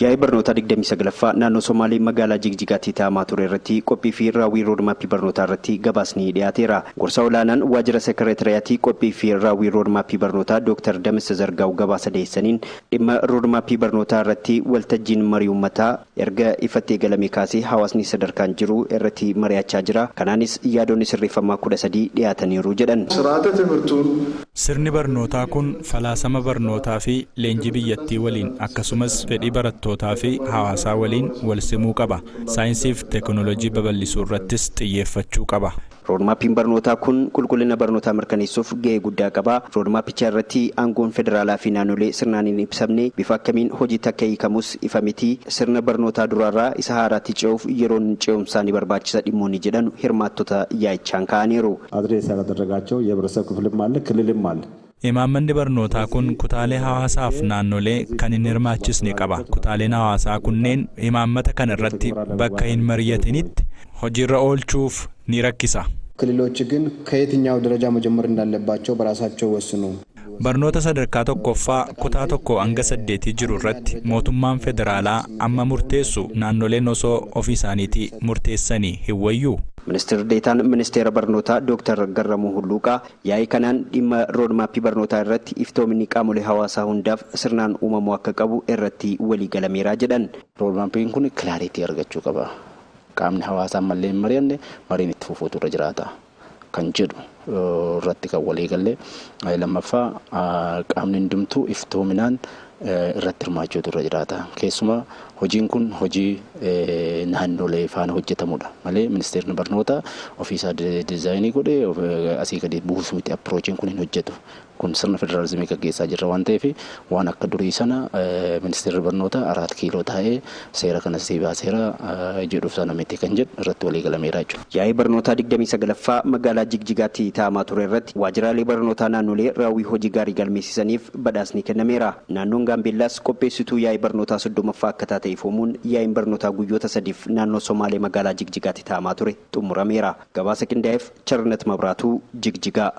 Yaa'ii barnootaa 29ffaa naannoo Somaalee magaalaa Jigjigaatti taa'amaa ture irratti qophii fi raawwii roodmaappii barnootaa irratti gabaasni dhiyaateera. Gorsaa olaanaan waajjira seekreetariyatii qophii fi raawwii roodmaappii barnootaa Dooktar Damisse Zargaaw gabaasa dhiyeessaniin dhimma roodmaappii barnootaa irratti waltajjiin marii uummataa erga ifatti eegalame kaasee hawaasni sadarkaan jiru irratti mari'achaa jira. Kanaanis yaadonni sirreeffamaa 13 dhiyaataniiru jedhan. Sirni barnootaa kun falaasama barnootaa fi leenjii biyyattii waliin akkasumas fedhii barattootaa fi hawaasaa waliin wal simuu qaba. Saayinsii fi teekinooloojii babal'isuu irrattis xiyyeeffachuu qaba. Roodmaappiin barnootaa kun qulqullina barnootaa mirkaneessuuf gahee guddaa qaba. Roodmaappicha irratti aangoon federaalaa fi naannolee sirnaan hin ibsamne, bifa akkamiin hojiitti akka hiikamus ifa miti. Sirna barnootaa duraarraa isa haaraatti ce'uuf yeroon ce'umsaa ni barbaachisa dhimmoonni jedhan hirmaattota yaa'ichaan ka'aniiru. አድሬስ ያላደረጋቸው የህብረተሰብ ክፍልም አለ፣ ክልልም አለ። Imaammanni barnootaa kun kutaalee hawaasaaf naannolee kan hin hirmaachisne qaba. Kutaaleen hawaasaa kunneen imaammata kana irratti bakka hin mari'atinitti hojiirra oolchuuf ni rakkisa. ክልሎች ግን ከየትኛው ደረጃ መጀመር እንዳለባቸው በራሳቸው ወስኑ። Barnoota sadarkaa tokkoffaa kutaa 1 hanga 8 jiru irratti mootummaan federaalaa amma murteessu naannoleen osoo ofii isaaniitii murteessanii hin wayyuu? Ministeerri Deetaan Ministeera Barnootaa Dooktar Garramuu Hulluuqaa yaa'ii kanaan dhimma roodmaappii barnootaa irratti iftoominni qaamolee hawaasaa hundaaf sirnaan uumamuu akka qabu irratti walii galameera jedhan. Roodmaappiin kun clarity argachuu qaba. Qaamni hawaasaa ammallee hin mari'anne mariin itti fufuutu irra jiraata kan jedhu irratti kan walii galle. Lammaffaa, qaamni hundumtuu iftoominaan irratti hirmaachuutu irra jiraata. Keessumaa hojiin kun hojii naannolee faana hojjetamudha malee ministeerri barnootaa ofiisaa design godhee asii gadi buusuu miti, approachiin kun hin hojjetu. Kun sirna federaalizimii gaggeessaa jirra waan ta'eef, waan akka durii sana ministeerri barnootaa Araat Kiiloo taa'ee seera kana sii baaseera jedhuuf sana miti kan jedhu irratti walii galameera jechuudha. Yaa'ii barnootaa 29ffaa magaalaa Jigjigaatti taa'amaa ture irratti waajjiraalee barnootaa naannolee raawwii hojii gaarii galmeessisaniif badhaasni kennameera. Naannoon Gaambeellaas qopheessituu yaa'ii barnootaa 30ffaa akka taate ifoomuun yaa'iin barnootaa guyyoota 3f naannoo Somaalee magaalaa Jigjigaatti taa'amaa ture xumurameera. Gabaasa qindaa'eef Charnet Mabraatuu, Jigjigaa.